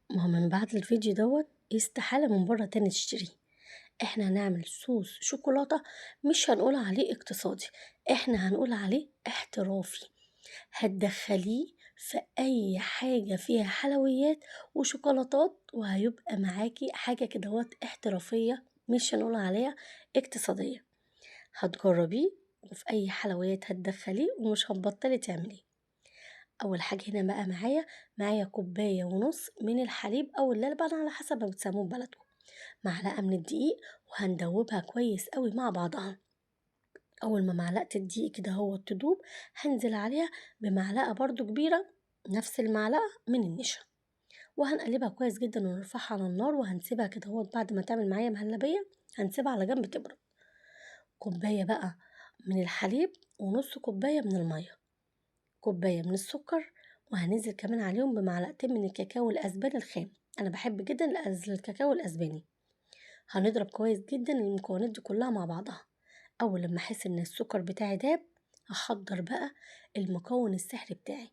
ما هو من بعد الفيديو دوت استحالة من بره تاني تشتريه. احنا هنعمل صوص شوكولاتة مش هنقول عليه اقتصادي، احنا هنقول عليه احترافي. هتدخليه في اي حاجة فيها حلويات وشوكولاتات وهيبقى معاكي حاجة كدهوت احترافية، مش هنقول عليها اقتصادية. هتجربيه وفي اي حلويات هتدخليه ومش هتبطلي تعمليه. اول حاجة هنا بقى معايا كوباية ونص من الحليب او اللبن على حسب ما بتسموه في بلدكم، معلقة من الدقيق، وهندوبها كويس قوي مع بعضها. اول ما معلقة الدقيق كده هو تدوب هنزل عليها بمعلقة برضو كبيرة نفس المعلقة من النشا، وهنقلبها كويس جدا ونرفعها على النار، وهنسيبها كده هو بعد ما تعمل معايا مهلبية هنسيبها على جنب تبرد. كوباية بقى من الحليب ونص كوباية من المية، كوباية من السكر، وهننزل كمان عليهم بمعلقتين من الكاكاو الأسباني الخام. أنا بحب جدا الكاكاو الأسباني. هنضرب كويس جدا المكونات دي كلها مع بعضها. أول لما أحس إن السكر بتاعي داب هحضر بقى المكون السحري بتاعي.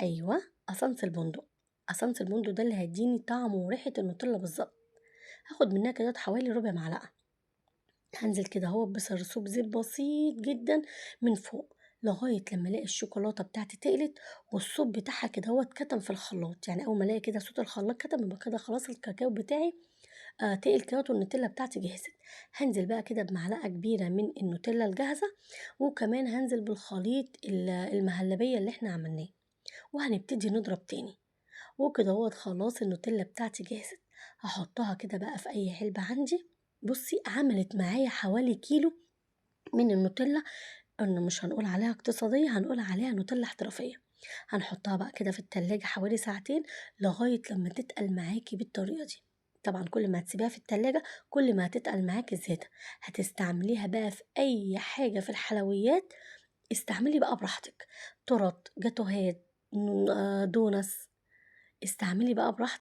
أيوة، قصنص البندق. قصنص البندق ده اللي هيديني طعم وريحة النوتيلا بالظبط. هاخد منها كده حوالي ربع معلقة. هنزل كده اهو بسرسوب زيت بسيط جدا من فوق لغاية لما الاقي الشوكولاتة بتاعتي تقلت والصوت بتاعها كده اهو اتكتم في الخلاط. يعني اول ما الاقي كده صوت الخلاط كتم يبقى كده خلاص الكاكاو بتاعي تقل كده والنوتيلا بتاعتي جهزت. هنزل بقى كده بمعلقة كبيرة من النوتيلا الجاهزة، وكمان هنزل بالخليط المهلبية اللي احنا عملناه، وهنبتدي نضرب تاني. وكده اهوت خلاص النوتيلا بتاعتي جهزت. هحطها كده بقى في اي علبة عندي. بصي عملت معايا حوالي كيلو من النوتيلا، انه مش هنقول عليها اقتصادية، هنقول عليها نوتيلا احترافية. هنحطها بقى كده في التلاجة حوالي ساعتين لغاية لما تتقل معاكي بالطريقة دي. طبعا كل ما هتسيبيها في التلاجة كل ما هتتقل معاكي زيادة. هتستعمليها بقى في اي حاجة في الحلويات، استعملي بقى براحتك، تورت، جاتوهات، donuts، استعملي بقى براحتك.